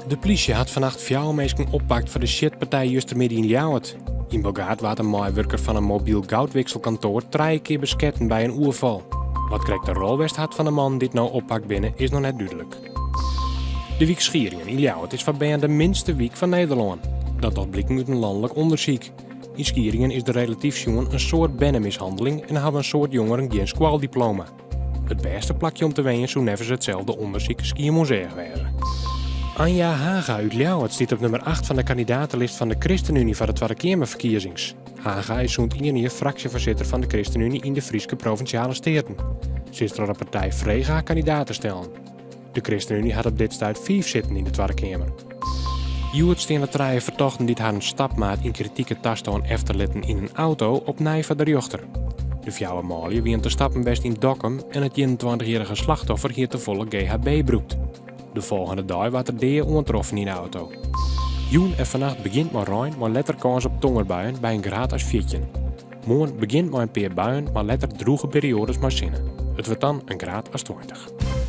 De plysje hat fannacht fjouwer minsken oppakt foar de sjitpartij justermiddei yn Ljouwert. Yn Bilgaard waard in meiwurker fan in mobyl goudwikselkantoar trije kear besketten by in oerfal. Wat krekt de rol west hat fan de mannen dy't no oppakt binne, is noch net dúdlik. De wyk Schieringen yn Ljouwert is foar bern de minste wyk fan Nederlân. Dat docht bliken út in lanlik ûndersyk. Yn Schieringen is der relatyf sjoen in soad bernemishanneling en hawwe in soad jongeren gjin skoaldiploma. It bêste plakje om te wenjen soe neffens itselde ûndersyk Skiermûntseach wêze. Anja Haga út Ljouwert stiet op nûmer 8 fan de kandidatelist fan de ChristenUnie foar de Twadde Keamerferkiezings. Haga is sûnt ien jier fraksjefoarsitter fan de ChristenUnie yn de Fryske Provinsjale Steaten. Se is troch de partij frege har kandidaat te stellen. De ChristenUnie hat op dit stuit fiif sitten yn de Twadde Keamer. Hjoed stean de trije fertochten dy't harren stapmaat yn kritike tastân efterlitten yn in auto opnij foar de rjochter. De fjouwer manlju wiene te stappen west yn Dokkum en it 21-jierrige slachtoffer hie tefolle GHB brûkt. De folgjende dei waard er dea oantroffen yn de auto. Jûn en fannacht begjint mei rein, mei letter kâns op tongerbuien by in graad as 14. Moarn begjint mei in pear buien, mar letter drûge perioades mei sinne. It wurdt dan in graad as 20.